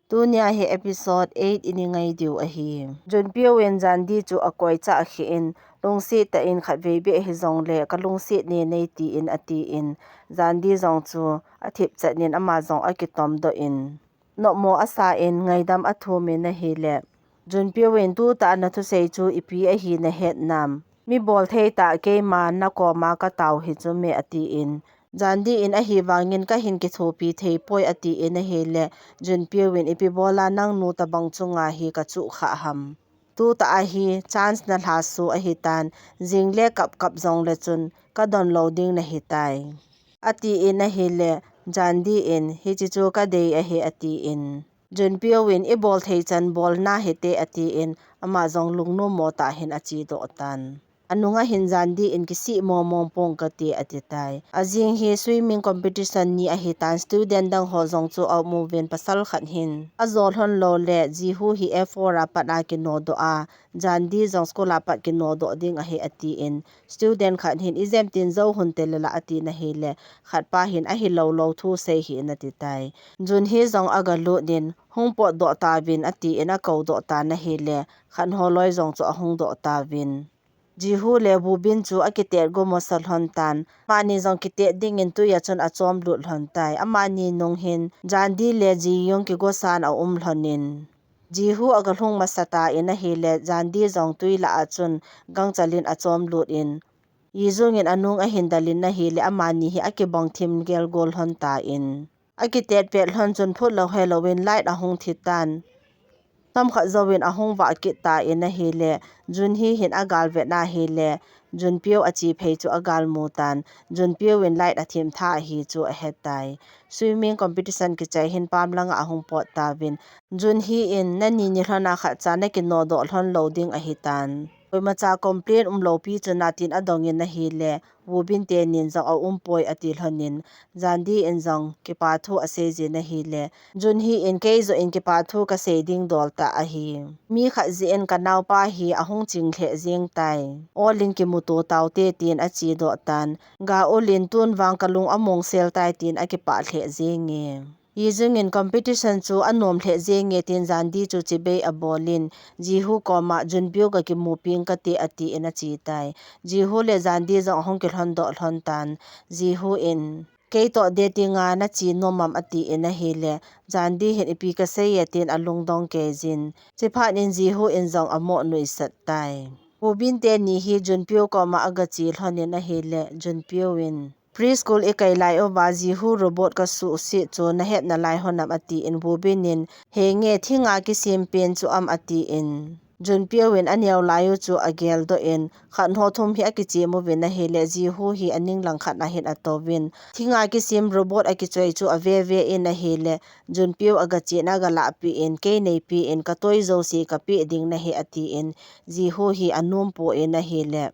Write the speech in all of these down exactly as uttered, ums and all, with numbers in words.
Tunia hi episode eight i ngai diu ahi. Junpyo in Jandi chu akoi cha akhi in, lungset tah in khatvei beh hijongle ka lungset ne nei tin atin, Jandi jong chu athip chat in ama jong akitom doh in, nopmo asa in ngaidam athum in ahile, Junpyo in tuta na thusei chu ipi ahi nahet nam? Mi bolthei tah keima nakoma katao hi chu me atin, Jandi in ahivangin kahin kithopi thei poi atin ahile, Junpyo in ipi bola nangnu tabang chunga hi kachuh kha ham? Tuta ahi chance nalha su ahitan, jingle kap kap jongle chun kadon lou ding nahitai, atin ahile, Jandi in hichi chu kadei ahi atin, Junpyo in ibol thei chan bol nahite atin, ama jong lungnom mo tah hin achedoh tan. Anunga hin Jandi in kisih momong pong kati atitai. Ajing hi swimming competition ni ahitan, student dang ho jong chu aum uvin, pasal khat hin ajol lhon lou le Jihu hi F four a pat a kinodoh a, Jandi jong school a pat kinodoh ding ahi atin, student khat hin ijemtin jou hon te lela atin ahile, khatpa hin ahilou lou thusei hih in atitai. Junhi jong agalut in, hung potdoh tauvin atin akoudoh tan ahile, khat holoi jong chu ahung doh tauvin. Jihu le Woobin chu akitet go masa lhon tan. Amani jong kitet dingin tui a chun achom lut lhon tai. Amani nung hin Jandi le Jiyung kigosan aum lhon in, Jihu agalhung masa tan ahile, Jandi jong tui lah a chun gangchal in achom lut in, Yijung in anung ahin dal in ahile, amani hi akibang thim gelgol lhon tan. Akitet pet lhon chun phut lou helou in light ahung thi tan. Themkhat jouvin ahung vah kit tan ahile, Junhi hin agal vet na ahile, Junpyo achi phei chu agal mu tan. Junpyo in light athim tha ahi chu ahetai. Swimming competition kichai hin pam langa ahung pot tauvin, Junhi in nani ni lhon a khat cha nakinodoh lhon lou ding ahitan, koimacha complain umlou pi chu natin adong in ahile, Woobin tenin jong aum poi ati lhon in, Jandi in jong kipa thu asei jin ahile, Junhi in kei joh in kipa thu kasei ding dol tah ahi. Mi khat jeh in kanaopa hi ahung ching lheh jeng tai. Ol in kimuto taute tin achedoh tan. Ga Eul in tun vang kalung among sel tai tin akipah lheh jenge. Yijung in competition chu anom lheh jenge tin Jandi chu chibai abol in, Jihu koma Junpyo gakimupi ing kate atin achetai. Jihu le Jandi jong ahung kilhon doh lhon tan. Jihu in, kei toh dating a nache nom am atin ahile, Jandi hin ipi kasei e tin alungdong kei jin. Chiphat in Jihu in jong amo nuisat tai. Woobin teni hi Junpyo koma agache lhon in ahile, Junpyo in, preschool ikai lai uva Jihu robot kasuhset chu nahet nalai hon am atin, Woobin in, henge, thinga kisem pen chu am atin, Junpyo in aneo lai u chu agel doh in, khat ho thum hi akichem uvin ahile, Jihu hi aning lang khat a hin atouvin, thinga kisem robot akichoi chu aveve in ahile, Junpyo agache in agalahpeh in, kei neipe in, katoy jouse kapeh ding nahi atin, Jihu hi anom pon ahile,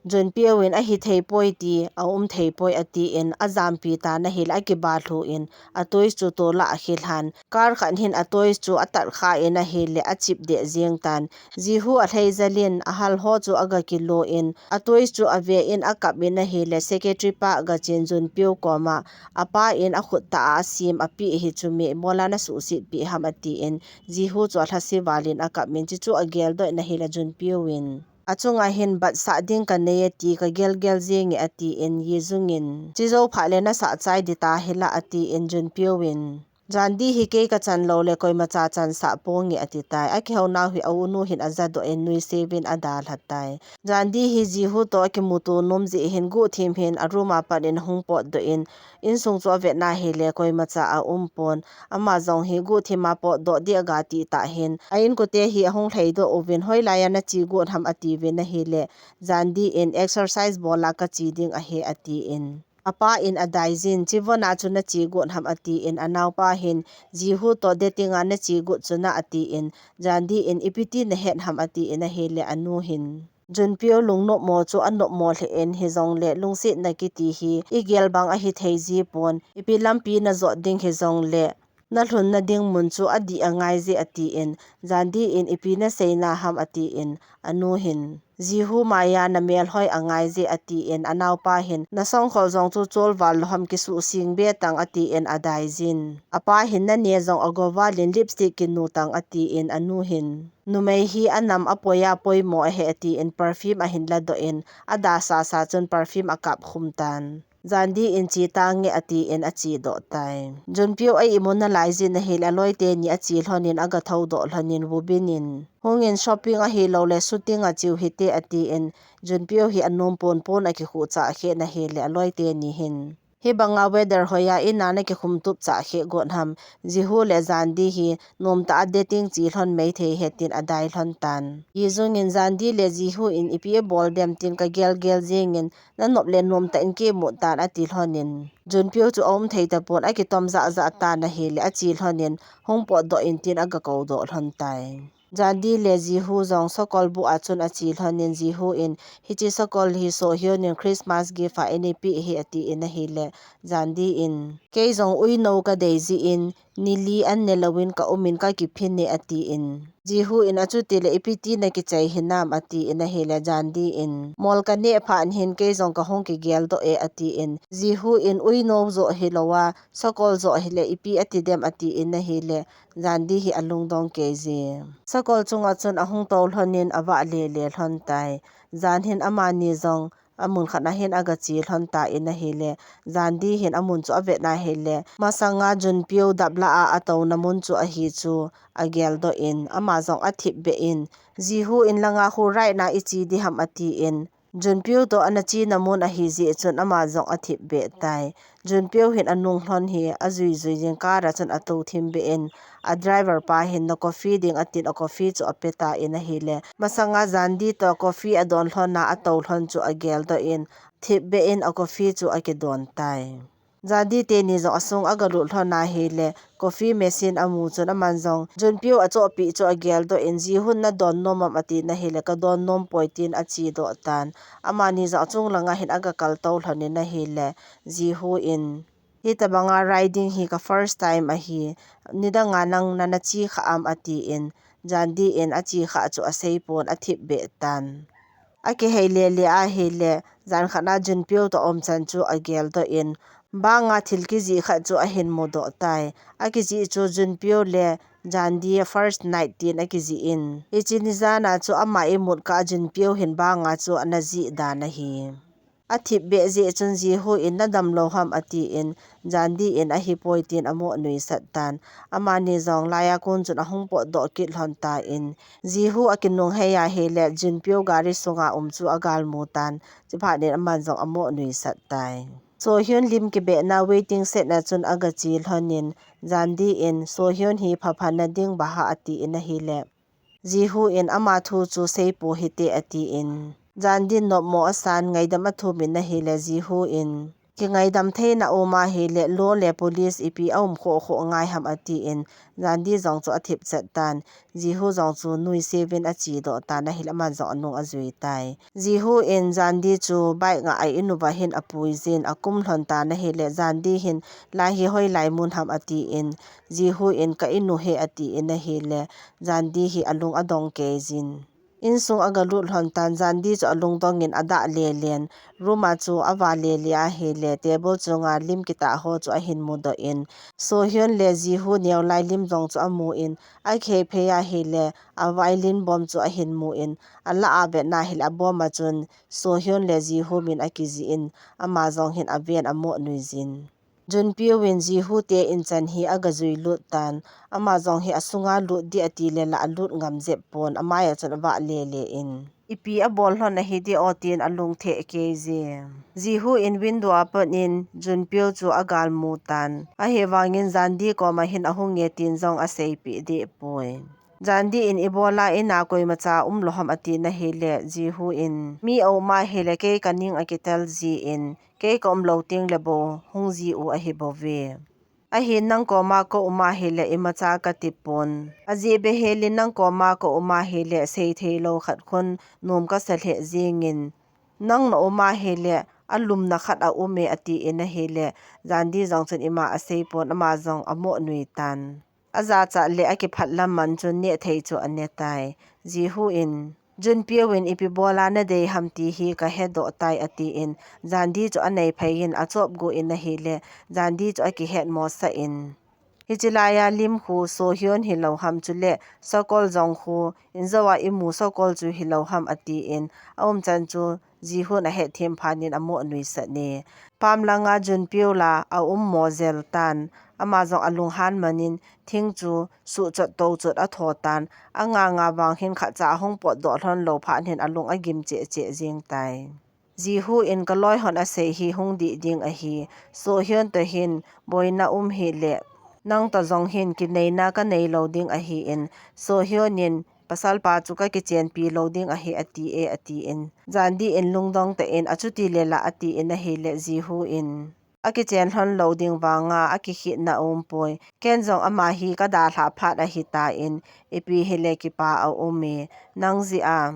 Junpyo in ahithei poi ti, aum thei poi atin, ajampi tan ahile, akiba lhu in, atoys chu tola akhilhan. Car khat hin atoys chu atat kha in ahile, achip deh jeng tan. Jihu alhei jal in, ahal ho chu agakilo in, atoys chu ave in, akap in ahile, secretary pa agachen Junpyo koma, apa in akhut tah a asem apeh hi chu me, mola nasuhset peh ham atin, Jihu chu alhase val in akap in, chuchu agel doh in ahile, Junpyo in, achunga hin batsah ding kanei e ti kagel gel jenge atin, Yijung in, chejou phat le nasah chai ding tahila atin, Junpyo in, Jandi hi kei kachan lou le koimacha chansah ponge atitai. Akihou nau hi aunu hin ajadoh in nuisel vin adalha tai. Jandi hi Jihu toh akimuto nom jeh hin guhthim hin a room a pat in ahung potdoh in, insung chu avet na ahile koimacha aum pon. Ama jong hi guhthim a potdoh ding agatih tah hin, a inkote hi ahung lhaidoh uvin, hoilai a nache got ham atiuvin ahile, Jandi in exercise bol a kache ding ahi atin, apa in adai jin, chevon a chu nache got ham atin, anaopa hin, Jihu toh dating a nache got chu na atin, Jandi in, ipi ti nahet ham atin ahile, anu hin, Junpyo lungnopmo chu anopmo lheh in, hijongle lungsetna kiti hi igel bang ahithei jipon, ipi lampi najot ding hijongle na lhunna ding mun chu adih angai je, atin, Jandi in, ipi na seina ham, atin, anu hin, Jihu maiya na melhoi angai je, atin, anaopa hin, na songkhol jong chu cholval lou ham, kisuhsing be tang, atin, adai jin. Apa hin, na ne jong ago valin lipstick kinu tang, atin, anu hin, numei hi anam apoi a poimo ahi, atin, perfume ahin ladoh in, adasa sa chun perfume akap khum tan. Jandi in, che tange, atin achedoh tai. Junpyo a imu nalai jin ahile, aloi teni ache lhonin, aga thoudoh lhonin, Woobin in, hungin, shopping ahilou le shooting a cheu hite, atin, Junpyo hi anom ponpon akikhuh chah kheh in ahile, aloi teni hin, hibanga weather hoiya ina nakikhum tup chah kheh got ham, Jihu le Jandi hi nomtah a dating che lhon maithei ahi, tin adai lhon tan. Yijung in, Jandi le Jihu in ipi abol dem tin kagel gel jingin, nanop le nomtah in kimu tan, ati lhonin, Junpyo chu aum thei tapon, akitom jah jah tan ahile, ache lhonin, hung potdoh in, tin aga koudoh lhon tai. Jandi le Jihu jong sakol bu a chun ache lhonin, Jihu in, hiche sakol hi Sohyun in Christmas gift a eina peh ahi, atin ahile, Jandi in, kei jong uinou kadei jeh in, ni li an ne louvin kaumin kakiphin e, atin, Jihu in, achuti le ipi ti nakichai hinam, atin ahile, Jandi in, mol kaneh phat hin kei jong kahung kigeldoh e, atin, Jihu in, uinou joh hilouva, sakol joh hile ipi ati dem, atin ahile, Jandi hi alungdong kei je. Sakol chunga chun ahung tou lhonin, avah lele lhon tai. Jan hin amani jong amun khat a hin aga che lhon tan ahile, Jandi hin amun chu avet in ahile, masanga Junpyo dap lah a atouna mun chu ahi chu ageldoh in, ama jong athip beh in, Jihu in, langa khu right na iche ding ham, atin, Junpyo toh ana chena mun ahi jeh chun ama jong athip beh tai. Junpyo hin anung lhon hi ajui jui jin, car a chun atou thim beh in, a driver pa hin, na coffee ding, atin, a coffee chu ape tan ahile, masanga Jandi toh coffee adon lhon a atou lhon chu ageldoh in, thip beh in a coffee chu akidon tai. Jandi teni jong asung aga lut lhon ahile, coffee machine amu chun aman jong Junpyo achohpeh chu ageldoh in, Jihu in nadon nom am, atin ahile, kadon nom poi, tin achedoh tan. Amani jong achung langa hin aga kaltou lhonin ahile, Jihu in, hitabanga riding hi ka first time ahi, nidanga nang nana che kha am, atin, Jandi in ache kha chu aseipon, athip beh tan. Akihei lele ahile, jan khat a Junpyo toh aumchan chu ageldoh in, banga thil kijih khat chu ahin mudoh tai. Akijih chu Junpyo le Jandi first night tin akijih in, hiche ni jan a chu ama imut kah a Junpyo hin banga chu ana jih dan ahi. Athip beh jeh chun Jihu in, nadam lou ham, atin, Jandi in, ahipoi, tin amo nuisat tan. Amani jong laiya kon chun ahung potdoh kit lhon tan, Jihu akinung hei ahile, Junpyo gari sunga um chu agalmu tan. Chuphat in aman jong amo nuisat tai. Sohyun lim kibehna waiting shed na chun aga che lhonin, Jandi in, Sohyun hi phaphana ding baha, atin ahile, Jihu in, ama thu chu seipou hite, atin, Jandi in nopmo asan, ngaidam athumin ahile, Jihu in, kingaidam theina um ahile, law le police ipi aum khoh khoh ngai ham, atin, Jandi jong chu athip chet tan. Jihu jong chu nuisevin achedoh tan ahile, aman jong anung ajui tai. Jihu in Jandi chu bike nga a in uva hin apui jin, akum lhon tan ahile, Jandi hin, lai hi hoilai mun ham, atin, Jihu in, ka in u ahi, atin ahile, Jandi hi alung adong kei jin. Insung aga lut lhon tan, Jandi chu alungdong in adah lelen, room a chu ava lele ahile, table chunga lim kitah ho chu ahin mudoh in, Sohyun le Jihu neolai lim jong chu amun, akihei phei ahile, a violin bom chu ahin mun, alah a vetna ahile, abom a chun Sohyun le Jihu min akijih in, ama jong hin aven amo nuijin. Junpyo in Jihu te in chan hi aga jui lut tan, ama jong hi asunga lut ding ati le la alut ngam jep pon, amai a chun avah lele in, ipi abol lhon ahi ding o, tin alung theh kei je. Jihu in window a pat in Junpyo chu agalmu tan, ahivangin Jandi koma hin ahung nge tin jong aseipeh deh poi. Jandi in ibola in a koimacha umlou ham, atin ahile, Jihu in, mi aum ahile kei kaning akitel jin, kei ka umlou teng le bou hung ji u ahi bouve. Ahin nang koma ka um ahile imacha kati pon. Ajeh beh hel in nang koma ka um ahile seithei lou khat khun nom kasa lheh jingin, nang na um ahile alumna khat aum e, atin ahile, Jandi jong chun ima asei pon, ama jong amo nui tan. Ajachat le akiphat lam man chun neh thei chu ane tai. Jihu in, Junpyo in ipi bola nadei ham ti hi kahedoh tai, atin, Jandi chu anei phei in achop gu in ahile, Jandi chu akihet mosah in, Hichi laiya lim khu Sohyun hilou ham chule sakol jong khu injou a imu sakol chu hilou ham atin, aumchan chu Jihun ahet them phat in amo nuisat e. Pam langa Junpyo la aum mo jel tan, ama jong alunghan man in thing chu suhchot touchot atho tan, anga nga vang hin khatcha ahung potdoh lhon lou phat hin alung agim cheh cheh jing tai. Jihu in kaloi hon asei hi hung dih ding ahi. Sohyun toh hin boina um hile, nang toh jong hin kineina kanei lou ding ahin, Sohyun in pasalpa chu kakichenpi lou ding ahi ati e, atin, Jandi in lungdong tah in achuti le la atin ahile, Jihu in akichen lhon lou ding vanga akikhitna aumpoi. Ken jong ama hi kadalhah phat ahitan, ipi hile kipa aum e. Nang jeh a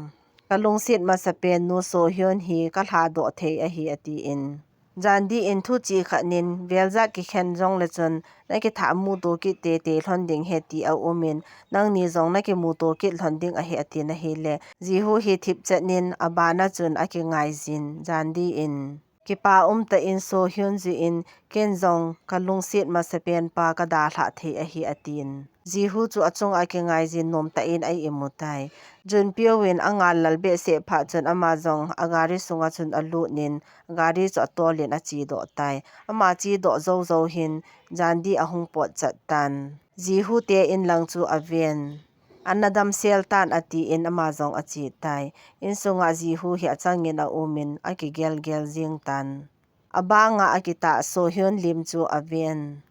kalungset masapen nu Sohyun hi kalhadoh thei ahi, atin. Jandi in thu chi khat nin, veljat kikhen jongle chun nakithah muto kit teitei lhon ding ahi ti aum in, nangni jong nakimuto kit lhon ding ahi, atin ahile, Jihu hi thipchet nin abana chun akingai jin, Jandi in, Kipa umtah in Sohyun jeh in ken jong kalungset masapen pa kadalhah thei ahi, atin. Jihu chu achunga kingai jin nomtah in a-imu tai. Junpyo in angal lal behseh phat chun ama jong agari sunga chun alut in agari chu atol in achedoh tai. Ama chedoh jou jou hin Jandi ahung potchat tan. Jihu te in lang chu aven. Ana damsel tan atin ama jong ache tai. Insunga Jihu hi achangin aum in akigel gel jing tan. Abanga akitah Sohyun lim chu aven.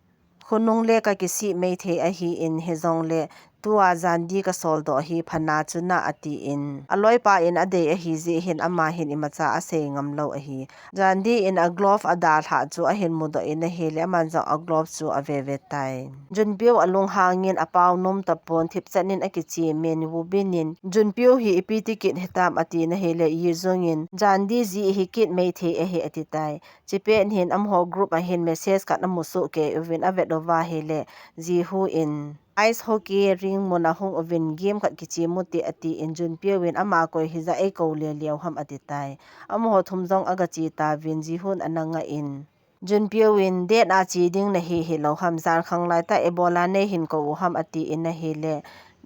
Khonung le kakisih maithei ahin hijongle tua Jandi kasoldoh hi phana chu na atin. Aloipa in adei ahi jeh hin ama hin imacha asei ngam lou ahi. Jandi in aglove adalhah chu ahin mudoh in ahile aman jong aglove chu ave ve tai. Junpyo alunghang in apao nom tapon thipchan in akichemin Woobin in Junpyo hi ipi ti kit hitam atin ahile Yijung in Jandi jeh hi kit maithei ahi ati tai. Chipet hin amaho group a hin message khat amu soh kei uvin avet uva ahile Jihu in ice hockey rink mun a hung uvin game khat kichemu te atin Junpyo in ama koi hija eikou le leu ham ati tai. Amaho thum jong agache tauvin Jihun ana ngah in Junpyo in date a che ding nahi hilou ham, jan khanglai tah ibola neihin kou u ham atin ahile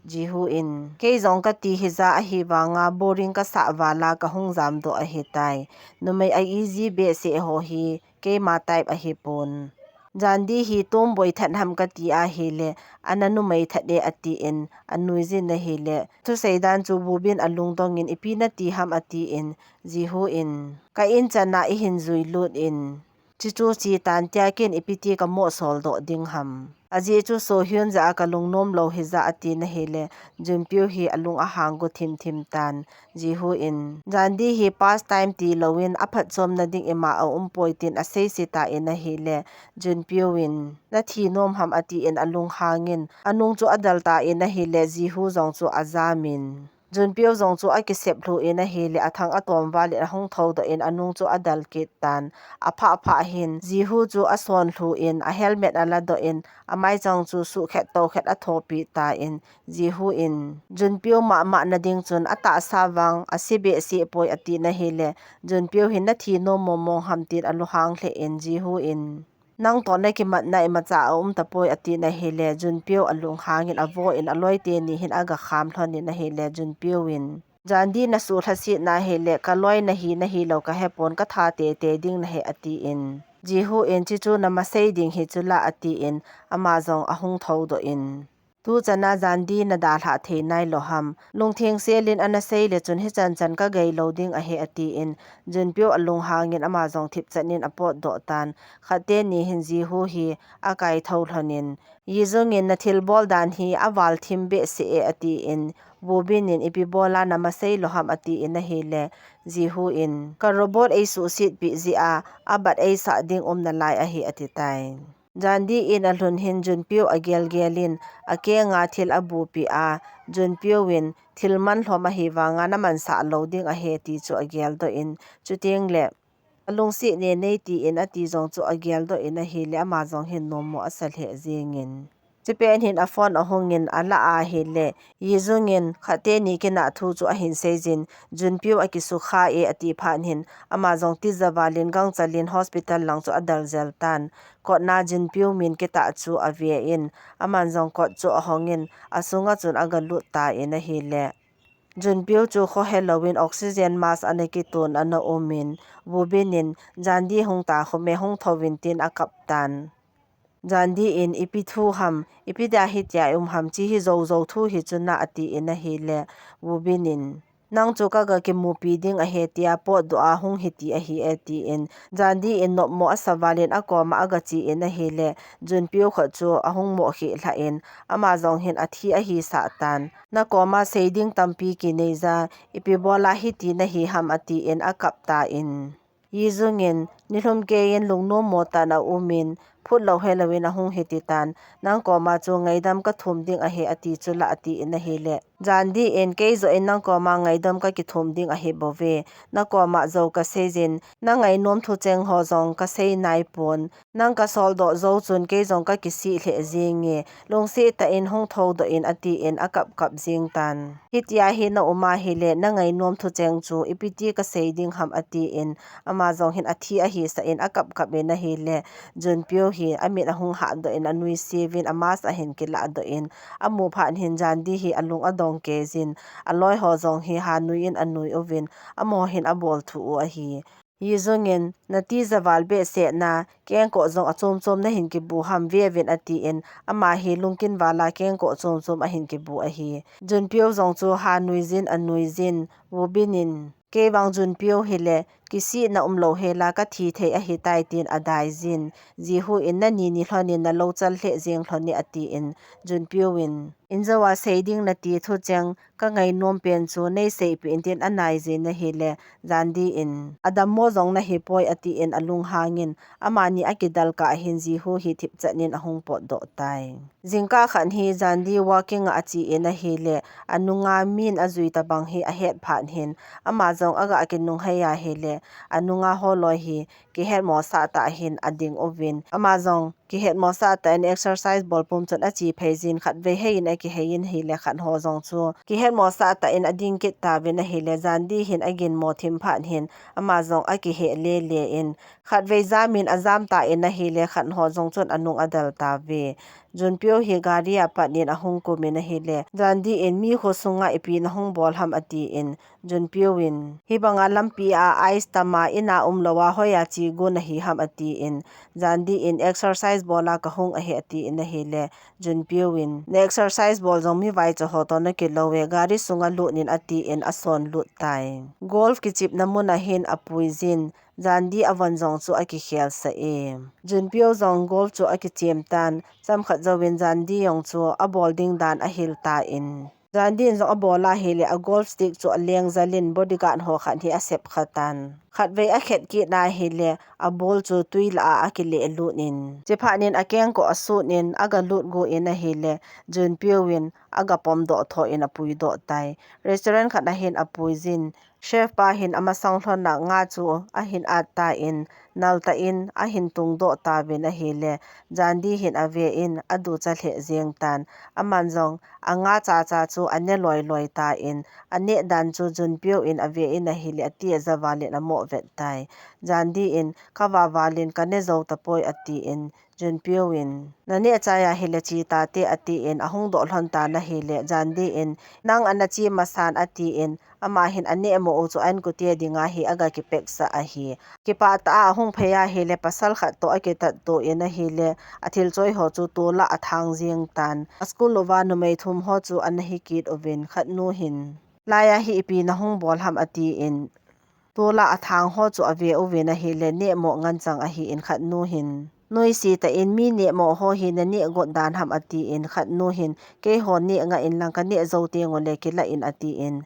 Jihu in kei jong kati hija ahivanga boring kasah vala kahung jamdoh ahitai. Numei a easy behseh ho hi keima type ahipon. Jandi hi tomboi that ham kati ahile ana numei that e atin anui jin ahile thusei dan chu Woobin alungdong in ipi nati ham atin Jihu in ka in chan a ihin jui lut in Chuchu che tan tia ken ipi ti kamoh soldoh ding ham. Ajeh chu Sohyun jah a kalung nom lou hija atin ahile Junpyo hi alung ahang gu thim thim tan. Jihu in Jandi hi past time tilou in aphatchomna ding ima aumpoi tin asei se tan ahile Junpyo in nathi nom ham atin alunghang in anung chu adal tan ahile Jihu jong chu ajam in Junpyo jong chu akisep lhu in ahile athang atom val in ahung thoudoh in anung chu adal kit tan. Aphah phah hin Jihu chu ason lhu in a helmet aladoh in amaichang chu suhkhet toukhet athopi tan Jihu in Junpyo mama nading chun atahsa vang ase behseh poi atin ahile Junpyo hin nathi nom mong mong ham tin alunghang lheh in Jihu in Nang toh nakimatna imacha aum tapoi atin ahile Junpyo alunghang in avo in aloi teni hin agakham lhon in ahile Junpyo in Jandi nasuh lhasetna ahile kaloi nahi nahilou kahepon katha teitei ding nahi atin Jihu in chuchu namasei ding hi chula atin ama jong ahung thoudoh in Tuchan a Jandi nadalhah thei nailou ham. Lungtheng sel in anasei le chun hichan chan kagei lou ding ahi atin Junpyo alunghang in ama jong thipchan in apotdoh tan. Khat teni hin Jihu hi akaithou lhon in Yijung in nathilbol dan hi aval thim behseh e atin Woobin in ipi bola namasei lou ham atin ahile Jihu in ka robot eisuhsetpeh jeh a abat eisah ding um nalai ahi ati tai. Jandi in alhun hin Junpyo agel gel in akenga thil abupeh a Junpyo in thil man lhom ahivanga namansah lou ding ahi ti chu ageldoh in chuteng le alungset ne nei tin ati jong chu ageldoh in ahile, ama jong hin nommo asa lheh jengin. Chupet hin a phone ahungin ala ahile, Yijung in khat teni kinah thu chu ahin seijin, Junpyo akisukha e ati phat hin, ama jong tija valin gangchel in hospital lang chu adel jel tan. Kotna Junpyo min kitah chu ave in, aman jong kot chu ahongin, asunga chun agalut tan ahile, Junpyo chu khohe louvin oxygen mask ana kitun ana umin, Woo Bin in, Jandi hung ta khum e, hung thouvin tin akap tan. Jandi in, ipi thu ham, ipi dia hitia i um ham, chi hi jou jou thu hi chu na ati in ahile, Woo Bin in, nang chu kaga kimupi ding ahi tia potdoh a hung hiti ahi e tin, Jandi in nopmo asa valin akoma agache in ahile, Junpyo khat chu ahung mo kheh lhah in, ama jong hin athi ahi sah tan. Nakoma sei ding tampi kinei ja, ipi bola hiti nahi ham ati in akap tan. Yijung in, nilhum keiyin lungnom mo tah in aumin, phut lou helouvin ahung hiti tan, nang koma chu ngaidam kathum ding ahi ati chula ati in ahile, Jandi in, kei joh in nang koma ngaidam kakithum ding ahi bouve, nakoma jou kaseijin, nangainom thucheng ho jong kasei naipon, nang kasoldoh jou chun kei jong kakisih lheh jenge, lungset tah in hung thoudoh in ati in akap kap jeng tan. Hitia hi na um ahile, nangainom thucheng chu ipi ti kasei ding ham ati in, ama jong hin athi ahi sah in akap kap in ahile, Junpyo hi amit ahung hahdoh in anui siuvin a mask ahin kilahdoh in, amu phat hin Jandi hi alung adong kei jin, aloi ho jong hi hanui in anui uvin, amaho hin abol thu u ahi. Yijung in, natija val behseh na, kengkoh jong achom chom nahin kibu ham veuvin ati in, ama hi lungkin vala kengkoh chom chom ahin kibu ahi. Junpyo jong chu hanui jin anui jin, Woo Bin in, kei vang Junpyo hile, kisihna umlou hela kathi thei ahitai tin adai jin, Jihu in, nani nilhon in nalou chal lheh jeng lhon e ati in, Junpyo in, injou a sei ding nati thucheng, kangainom pen chu neiseipeh in tin anai jin ahile, Jandi in, adammo jong nahipoi ati in alunghangin, amani akidel kah hin Jihu hi thipchan in ahung potdoh tai. Jingkah khat hi Jandi walking a ache in ahile, anunga min ajui tabang hi ahet phat hin, ama jong aga kinunghei ahile, anunga holoi hi kihetmosah tah hin ading uvin, ama jong kihetmosah tah in exercise bol pum chun ache phei jin, khatvei hei in akihei in ahile, khat ho jong chu kihetmosah tah in ading kit tauvin ahile, Jandi hin aginmo thim phat hin, ama jong akiheh lele in, khatvei jam in ajam tan ahile, khat ho jong chun anung adel tauve. Junpyo hi gari a pat in ahung kum in ahile, Jandi in, mi khosunga ipi nahung bol ham ati in, Junpyo in, hibanga lampi a ice tam a, in a umlou a hoiya che gon nahi ham ati in, Jandi in, exercise bol a kahung ahi ati in ahile, Junpyo in, na exercise bol jong mi vaicha ho toh nakilou e, gari sunga lut in ati in asonlut tai. Golf kichepna mun a hin apui jin, Jandi avon jong chu akikhel sah e. Junpyo jong golf chu akichem tan, chomkhat jouvin Jandi jong chu abol ding dan ahil tan. Jandi in jong abol ahile, a golf stick chu aleng jel in bodyguard ho khat hi asep kha tan. Khatvei akhet kit na ahile, abol chu tui lah a akileh lut in, chuphat in akengkoh asut in, agalut got in ahile, Junpyo in agapom doh tho in apuidoh tai. Restaurant khat a hin apui jin, chef pa hin amasang lhon a nga chu ahin at tan, nal tah in ahin tungdoh tauvin ahile, Jandi hin ave in aducha lheh jeng tan. Aman jong anga chacha chu ane loi loi tan, aneh dan chu Junpyo in ave in ahile, ati aja val in amo vet tai. Jandi in, kava val in kane jou tapoi ati in, Junpyo in, naneh chai ahile che tate ati in, ahung doh lhon tan ahile, Jandi in, nang ana che masan ati in, ama hin aneh mo u chu a-inkote dinga hi aga kipeh sah ahi. Kipah tah a ahung phei ahile, pasal khat toh akitat to in ahile, athil choi ho chu tol a athang jeng tan. A school uva numei thum ho chu ana hi kit uvin, khat nu hin, laiya hi ipi nahung bol ham ati in, tol a athang ho chu ave uvin ahile, neh mo ngen chang ahi in, khat nu hin, noise tah in mi neh mo ho hi naneh got dan ham ati in, khat nu hin, keiho neh nga in lang, kaneh jou teng ule kilah in ati in,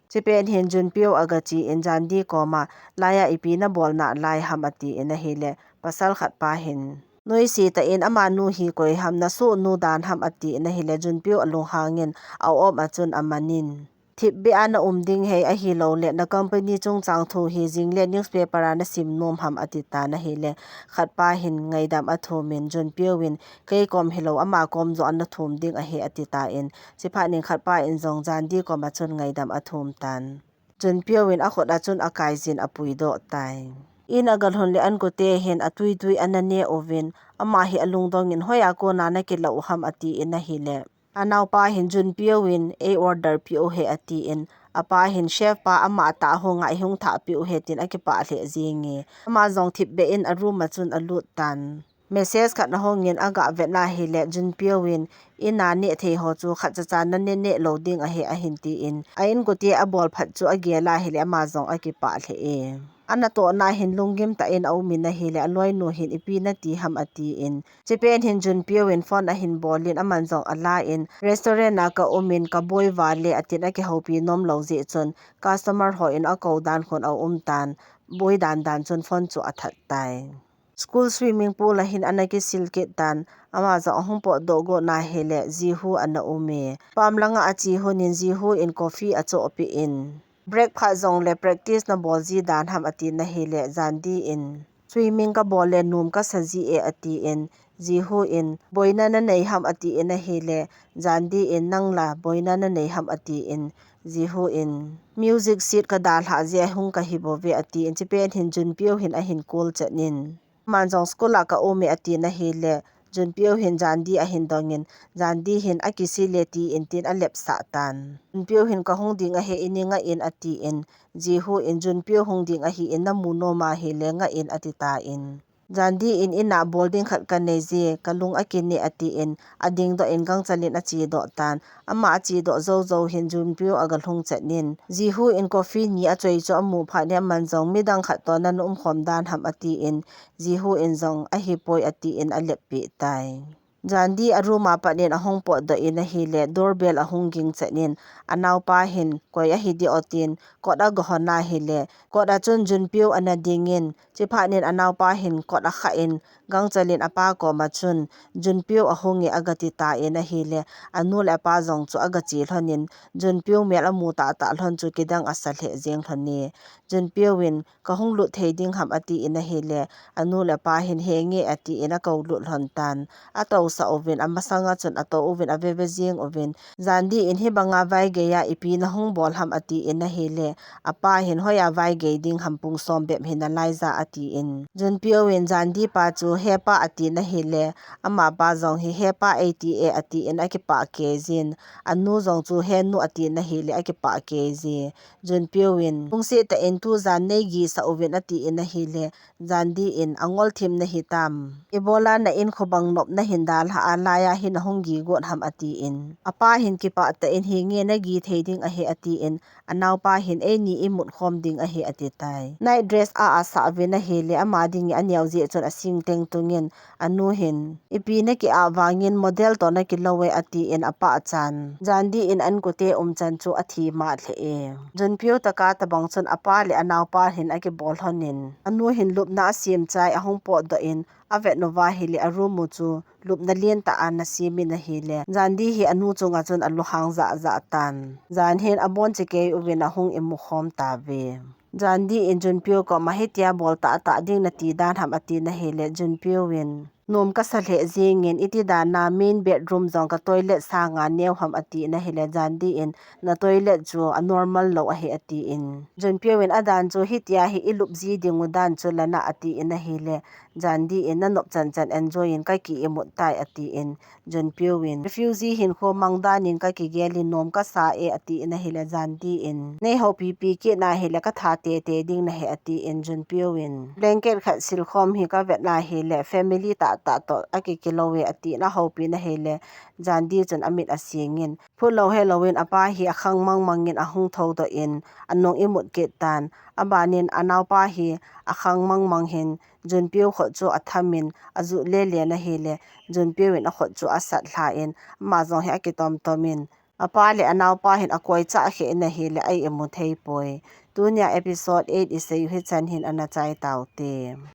chupet hin Junpyo agache in Jandi koma, laiya ipi nabol nalai ham ati in ahile, pasal khat pa hin, noise tah in amanu hi koi ham, nasohnu dan ham ati in ahile, Junpyo alunghang in, a-op a chun aman in, thipbeh a na um ding hei ahilou le na company chungchang thu hi jing le newspaper a na sim nom ham ati tan ahile, khatpa hin ngaidam athum in Junpyo in kei kom hilou ama kom joh a na thum ding ahi ati tan, chiphat in khatpa in jong Jandi kom a chun ngaidam athum tan. Junpyo in akhut a chun akaijin apuidoh tai. In agalhun le An-gu te hin atuitui ana ne uvin, ama hi alungdong in hoiya kona na kilah u ham ati in ahile, anaopa hin Junpyo in ei order peh u hi ati in, apa hin chef pa ama tah hung a ihung thah peh u hi tin akipah lheh jing e. Ama jong thipbeh in a room a chun alut tan. Message khat ahung in aga vet na hile Junpyo in, in a neh thei ho chu khat cha cha na neh neh lou ding ahi ahin ti in, a inkote abol phat chu agel a hile ama jong akipah lheh e. Ana toh na hin lunggim tah in aum in ahile aloinu hin ipi nati ham ati in, chipet hin Junpyo in phone ahin bol in aman jong ala in, restaurant a ka um in ka boi vale atin akihoupi nom lou jeh chun customer ho in akou dan khun aum tan, boi dan dan chun phone chu athat tai. School swimming pool a hin ana kisil kit tan, ama jong ahung potdoh got na hile Jihu ana um e. Pam langa ache hun in Jihu in coffee achoh peh in, break phat jong le practice na bol ji dan ham ati na hile Jandi in, swimming ka bol le nom ka sa ji e ati in, Jihu in, boina na nei ham ati in ahile, Jandi in, nang la boina na nei ham ati in, Jihu in, music seat ka dalhah jeh a hung ka hi bou ve ati in, chipet hin Junpyo hin ahin call chet in, aman jong school a ka um e ati na hile, Junpyo hin Jandi ahin dong in, Jandi hin akisi le ti in tin alepsah tan. Junpyo hin ka hung ding ahi, in i ngah in ati in, Jihu in, Junpyo hung ding ahi in na mu nom a hile ngah in ati tan. Jandi in, in a bol ding khat ka nei je, ka lung akine ati in, adingdoh in gangchal in achedoh tan. Ama achedoh jou jou hin Junpyo agalhung chet in, Jihu in coffee ni achoi chu amu phat in aman jong midang khat toh na na umkhom dan ham ati in, Jihu in jong ahipoi ati in alep peh tai. Jandi a room a pat in ahung potdoh in ahile, doorbell ahung ging chet in, anaopa hin koi ahi dih o tin, kot aga hon ahile, kot a chun Junpyo ana ding in, chiphat in anaopa hin kot akhah in, gangchal in apa kom a chun, Junpyo ahung e aga ti tan ahile, anu le apa jong chu aga che lhon in, Junpyo mel amu tah tah lhon chu kidang asa lheh jeng lhon e. Junpyo in, ka hung lut thei ding ham ati in ahile, anu le apa hin he nge ati in akou lut lhon tan. Atousah uvin, amasanga chun atou uvin, aveve jing uvin, Jandi in, hibanga vaigei a ipi na hung bol ham ati in ahile, apa hin, hoiya vaigei ding ham, pung som bep hi na lai ja ati in. Junpyo in, Jandi pa chu he pa ati na hile, ama pa jong hi he pa eiti e ati in akipah kei jin, anu jong chu he nu ati na hile akipah kei ji. Junpyo in, lungset tah in tujan nei gisah uvin ati in ahile, Jandi in, angol thim na hitam. Ibola na in khobang nop na hin dalhah a, laiya hin ahung gi got ham ati in. Apa hin kipah tah in, hi nge na gi thei ding ahi ati in, anaopa hin eini imut khom ding ahi ati tai. Night dress a asah uvin ahile, ama ding in aneo jeh chun asing teng tung in, anu hin, ipi na ki ah vangin model toh na kilou e ati in apa achan. Jandi in An-gu te umchan chu athi mah lheh e. Junpyo taka tabang chun apa le anaopa hin akibol lhon in, anu hin lupna asem chai ahung potdoh in, avet uva ahile a room u chu lupna lentah ana sem in ahile, Jandi hi anu chunga chun alunghang jah jah tan. Jan hin abon chekei uvin ahung imu khom tauve. Jandi in Junpyo koma hitia bol tah tah ding nati dan ham ati na hile, Junpyo in, nom kasa lheh jing in, iti dan a main bedroom jong ka toilet sanga neo ham ati na hile, Jandi in, na toilet chu anormal lou ahi ati in. Junpyo in, adan chu hitia hi ilup ji ding u dan chu lana ati in ahile, Jandi in, na nop chan chan enjoy in, ka ki imut tai ati in. Junpyo in, refugee hinkho mang dan in ka kigel in, nom kasa e ati in ahile, Jandi in, nei houpi pi kit na hile ka tha tete ding nahi ati in, Junpyo in, blanket khat silkhom hi ka vet na hile family tah tah toh aki kilou e ati in ahoupi na hile, Jandi chun amit asing in, phulou helou in apa hi akhang mang mang in ahung thoudoh in, anung imut kit tan. Aban in anaopa hi akhang mang mang hin, Junpyo khut chu atham in, ajuh le le na hile, Junpyo in akhut chu asat lha in, ama jong hi akitom tom in, apa le anaopa hin akoi chah kheh in ahile, a imu thei poi. Tunia episode eight isei u hichan hin ana chai taute.